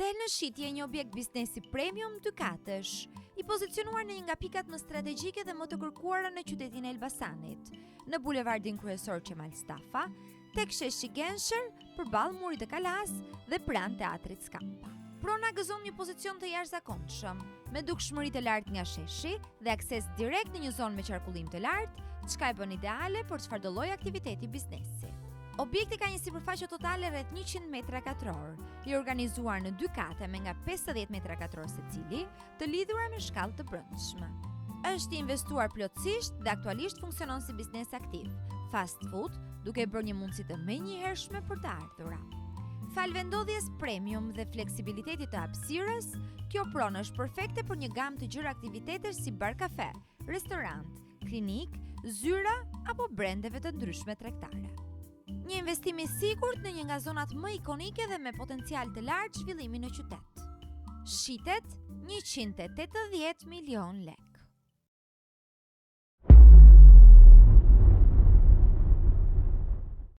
Del në shitje një objekt biznesi premium dy katësh, i pozicionuar në një nga pikat më strategjike dhe më të kërkuara në qytetin e Elbasanit, në bulevardin kryesor Qemal Stafa, tek sheshi Gensher, përballë murit të Kalasë dhe pranë teatrit Skampa. Prona gëzon një pozicion të jashtëzakonshëm, me dukshmëri të lartë nga sheshi dhe akses direkt në një zonë me qarkullim të lartë, çka e bën ideale për çfarëdo lloj aktiviteti biznesi. Objekti ka një sipërfaqe totale rreth 100 metra katror, i organizuar në dy kate me nga 50 metra katror secili, të lidhura me shkallë të brendshme. Është i investuar plotësisht dhe aktualisht funksionon si biznes aktiv, fast food, duke bërë një mundësi të menjëhershme për të ardhura. Falë vendodhjes premium dhe fleksibilitetit të hapësirës, kjo pronë është perfekte për një gamë të gjerë aktivitetesh si bar kafe, restorant, klinikë, zyra apo brendeve të ndryshme tregtare. Një investim i sigurt në një nga zonat më ikonike dhe me potencial të lartë zhvillimi në qytet. Shitet 180 milion lekë.